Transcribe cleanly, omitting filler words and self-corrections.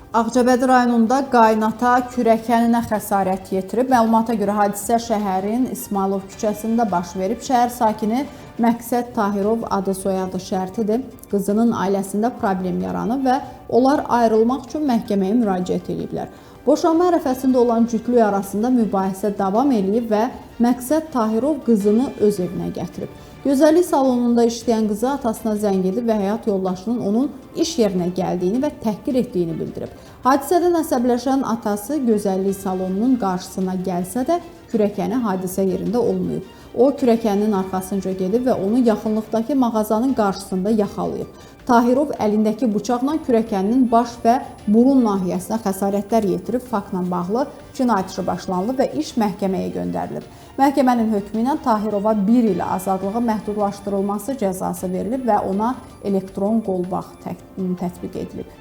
Ağcabədi rayonunda qaynata kürəkəninə xəsarət yetirib. Məlumata görə hadisə şəhərin İsmayılov küçəsində baş verib. Şəhər sakini Məqsəd Tahirov adı soyadı şərtidir. Qızının ailəsində problem yaranıb və onlar ayrılmaq üçün məhkəməyə müraciət ediblər. Boşanma ərəfəsində olan cütlük arasında mübahisə davam eləyib və Məqsəd Tahirov qızını öz evinə gətirib. Gözəllik salonunda işləyən qızı atasına zəng edib və həyat yoldaşının onun iş yerinə gəldiyini və təhqir etdiyini bildirib. Hadisədən əsəbləşən atası gözəllik salonunun qarşısına gəlsə də kürəkəni hadisə yerində olmayıb. O kürəkəninin arxasınca gedib və onu yaxınlıqdakı mağazanın qarşısında yaxalayıb. Tahirov əlindəki bıçaqla kürəkəninin baş və burun nahiyəsinə xəsarətlər yetirib. Faktla bağlı cinayət işi başlanılıb və iş məhkəməyə göndərilib. Məhkəmənin hökmü ilə Tahirova 1 il azadlığı məhdudlaşdırılması cəzası verilib və ona elektron qolbaq tətbiq edilib.